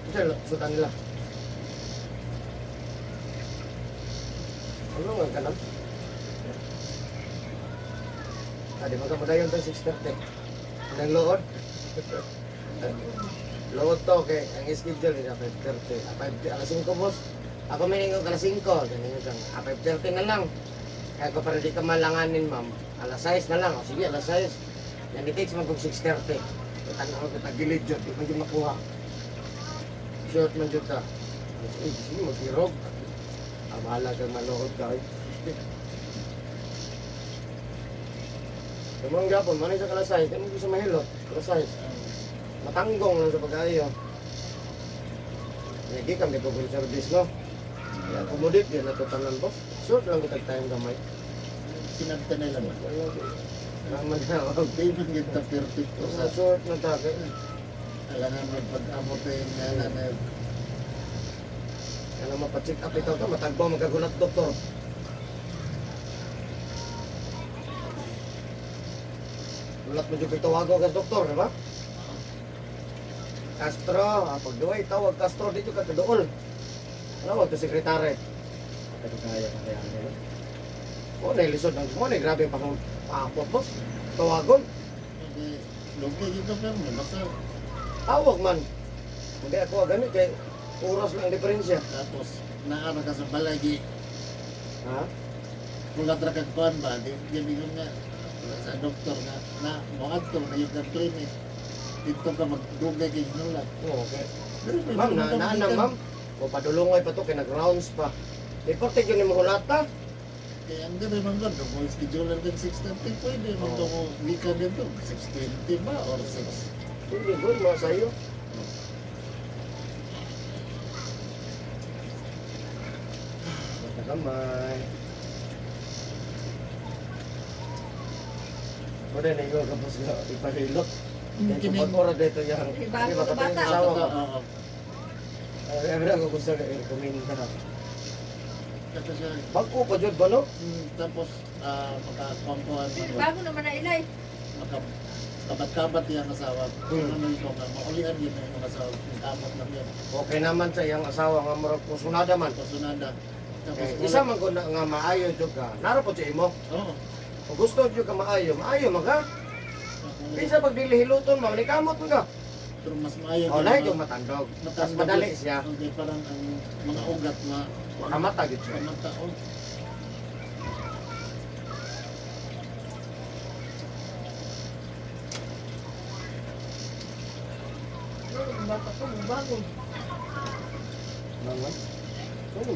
A: Kasi sutan nila. Ano nga kanan? Ah, di magkapadayon tayo 6:30. Anong lood? Lood to, kay ang schedule nila 5:30. Ah, 5, alas 5, boss. Ako may ningo alas 5. Ganyan kang, 5:30 na lang. Kaya ko para di ka malanganin, ma'am. Alas 6 na lang. O, sige, alas 6. Yan, it takes mag 6:30. Tanaw ko tagilid yun. Di man yun makuha. Short man yun ka. Eh, sige, magirog. Ah, bahala kang malood ka. Tumang gapon, manay sa kalasay, di mo gusto mahilot. Kalasay. Matanggong lang sa pag-ayo. Lagi kami Google service, no? Kaya accommodate yun, natutanan boss. Short lang kitag tayong gamay.
B: Sinabta nila ba?
A: Naman na, oh.
B: Di man kita perfecto
A: Sa
B: sa
A: short na tayo.
B: alangan magpag-amot tayo nga na na
A: Kaya mapacheck up ikaw ka, matagbaw magkagulat, doktor. Gulat mo dyan tawago ka sa doktor, di ba? Castro, pag duway, tawag Castro dito ka kadool. Ano, wag to sekretary. Pero kaya ka kaya nila. O, nailisod ng mo, grabe pa kung paapot, boss. Tawagon,
B: Hindi, lugi dito pero basta
A: tawag man. Hindi ako ganit, kay oras lang ang diferensya.
B: Tapos naara ka sa balay di
A: Ha?
B: kulat ra kag kuan ba di gani yun nga sa doktor nga na moadto na yung kang clinic dito ka magdugay kay hinulat.
A: Oo, okay.
B: Pero pwede
A: Ma'am,
B: naman
A: na,
B: ka
A: na, na,
B: magikan.
A: ma'am. O padulungoy pa to, kay nag-rounds pa. Reporte yun ni Mahulata.
B: Kaya ang ganda man ganda, kung schedule kag 6:30 pwede man
A: Oo.
B: to mo weekend dito 6:20 ba or 6.
A: Hindi, good, mga sayo. Kamay. Wala na ikaw kapos na ipahilot. Kaya
B: Kining-
A: kapag oras dito yan.
D: Ay, bago
A: Di ba,
D: na
A: katong
D: bata.
A: asawa ko.
B: Oo.
A: Ay, ay, ako gusto ka i-recommend ka.
B: Kato siya.
A: Bago pa dyan ba, no?
B: Tapos makakuan
D: Pero bago naman na ilay.
B: maka kabat-kabat yung asawa. Ano ito nga, maulian yun ang asawa. Kamot lang yun.
A: Okay naman sa iyang asawa nga murag kusunada man.
B: Kasunada. Tapos
A: Eh, isa man ko na nga maayo jud ka. Naro po sa imo.
B: Oo.
A: Kung gusto jud ka maayo, maayo man ka. Kinsa pag dili hiluton mo, ni kamot man ka.
B: Pero mas maayo.
A: Oh, lahi yung matandog. Mas
B: matandog
A: madali
B: yun.
A: siya.
B: Okay, parang ang mga ugat ma
A: Makamata gid siya.
B: mamata. Oh.
D: Pero ang bata ko, bago.
A: Mangan. Ano?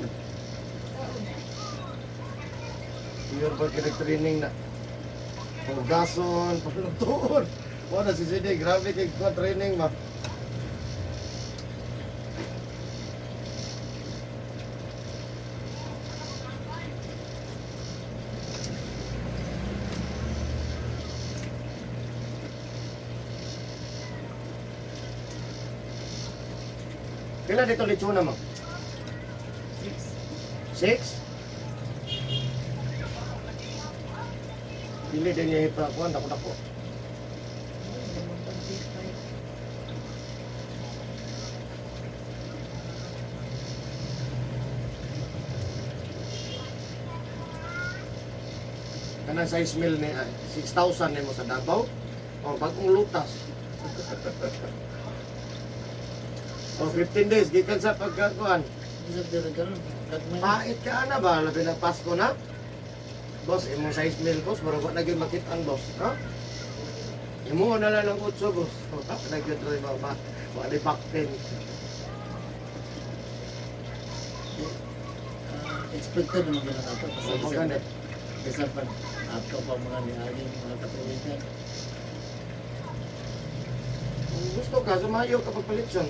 A: Yun pa kini training na. Purgason, palutuon. Wala si CD, grabe kay ko training ma. Pila dito lechona mo?
D: 6.
A: 6? Pili din niya ipakuan, dako-dako. Kanang size mil ni 6,000 nimo sa Davao. O bagong lutas. O 15 days gikan sa pagkakuan.
B: Bisa diri karon. Kagmay.
A: Pait ka na ba labi na Pasko na? Boss, imong size mil boss, murag wa na gyud makit-an boss, ha? Imo na lang ang 8 boss. O, tap na gyud ro ba ba. Wa di back pain.
B: Expected naman gina nato. Kasi
A: O, maganda.
B: Bisan pa ato pa mga niaging mga katuwigan.
A: Kung gusto ka, sumayo ka pagpalitsyon.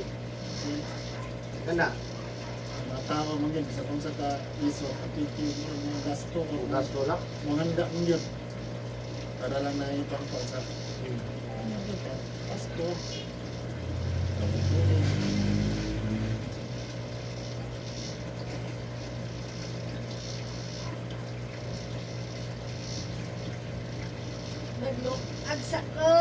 A: Kana,
B: Ang mga tao man yun, bisa kung sa ka iso, at yung mga gasto o
A: gasto na.
B: mga handa man yun.
C: Para lang na ipang sa
D: Ano dito? Pasko. Nagluag sa ko.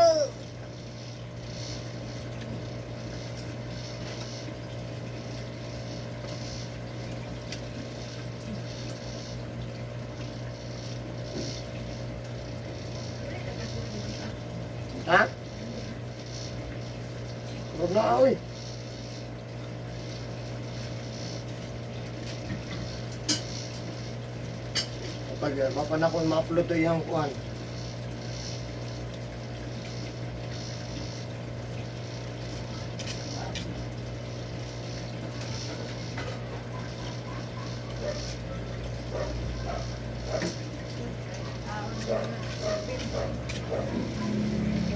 A: Ha? Huwag na, oy. Kapag mapanakon ma-upload to yung kuan.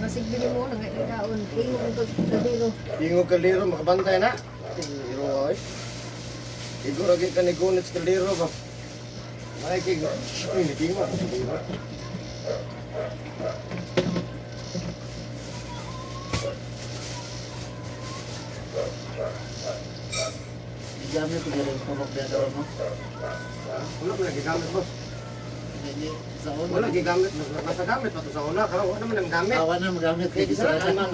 D: Masigbil mo na nga ikaon. Ingon ko kadiro.
A: Ingo kaldero makabantay na. Iro oy. Igo ra gyud ka ni gunit sa kaldero ba. May kig. Uy, nagingo ako sa kaldero.
C: Gigamit ko rin pumok na daw mo.
A: Wala ko gigamit, boss.
C: Hindi sa una.
A: Wala gigamit, boss. Nakagamit pa to sa una. Karon wala man ang gamit.
C: Awa na magamit
A: Kay gisara man.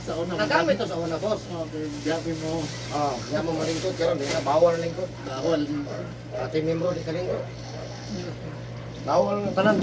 C: Sa una
A: Nagamit to sa una, boss.
C: Okay, gamit mo.
A: Ah, oh, mo malingkod karon, di na bawal lingkod.
C: Bawal.
A: Ate membro di ka lingkod. Bawal na tanan.